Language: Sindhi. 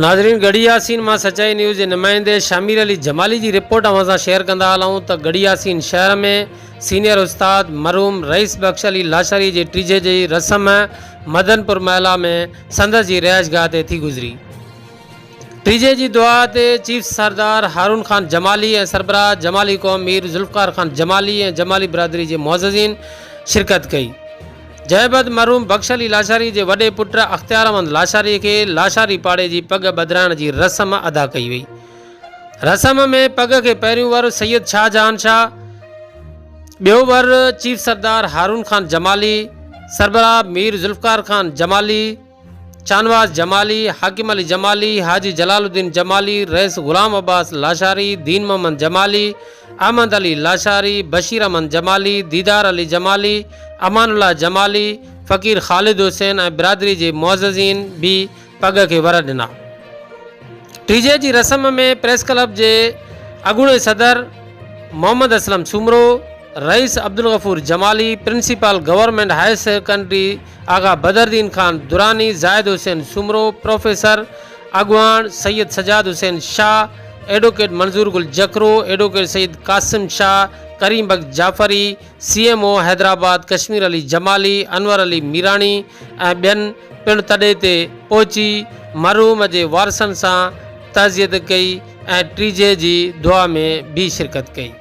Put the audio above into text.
ناظرين ڳڙهي ياسين مان سچائي نيوز جي نمائندي شامير علي جمالي جي رپورٽ اوهان سان شيئر ڪندا هلون ته ڳڙهي ياسين شهر ۾ سينيئر استاد مرحوم رئيس بخش علي لاشاري جي ٽيجهي جي رسم مدن پور محلا ۾ سندس جي رهائشگاهه تي ٿي گذري. ٽيجهي جي دعا تي چيف سردار هارون خان جمالي ۽ سربراهه جمالي قوم مير ذوالفقار خان جمالي ۽ جمالي برادري جي معززين شرڪت ڪئي. جنهن بعد مرحوم بخش علي لاشاري جي وڏي پٽ اختيار احمد لاشاري کي لاشاري پاڙي جي پڳ ٻڌرائڻ جي رسم ادا ڪئي وئي. رسم ۾ پڳ کي پهريون ور سيد شاهه جهان شاهه، ٻيو ور چيف سردار هارون خان جمالي، سربراهه مير ذوالفقار خان جمالي، شاهنواز جمالي، حاڪم علي جمالي، حاجي جلال الدين جمالي، رئيس غلام عباس لاشاري، دين محمد جمالي، احمد علي لاشاري، بشير احمد جمالي، ديدار علي جمالي، امان الله جمالي، فقير خالد حسين ۽ برادري جي معززين به پڳ کي ور ڏنا. ٽيجهي جي رسم ۾ پريس ڪلب جي اڳوڻي صدر محمد اسلم سومرو، رئيس Abdul Ghafoor Jamali, principal government higher secondary Agha Badruddin Khan Durrani, Zahid Hussain Soomro, professor اڳواڻ Syed Sajjad Hussain Shah, advocate Manzoor Gul Jakhro, advocate Syed Qasim Shah, Karim Bakhsh Jafri, C M O Hyderabad Kashmir Ali Jamali, Anwar Ali Mirani ۽ ٻين پڻ تڏي تي پهچي مرحوم جي وارثن سان تعزيت ڪئي ۽ ٽيجهي جي دعا ۾ به شرڪت ڪئي.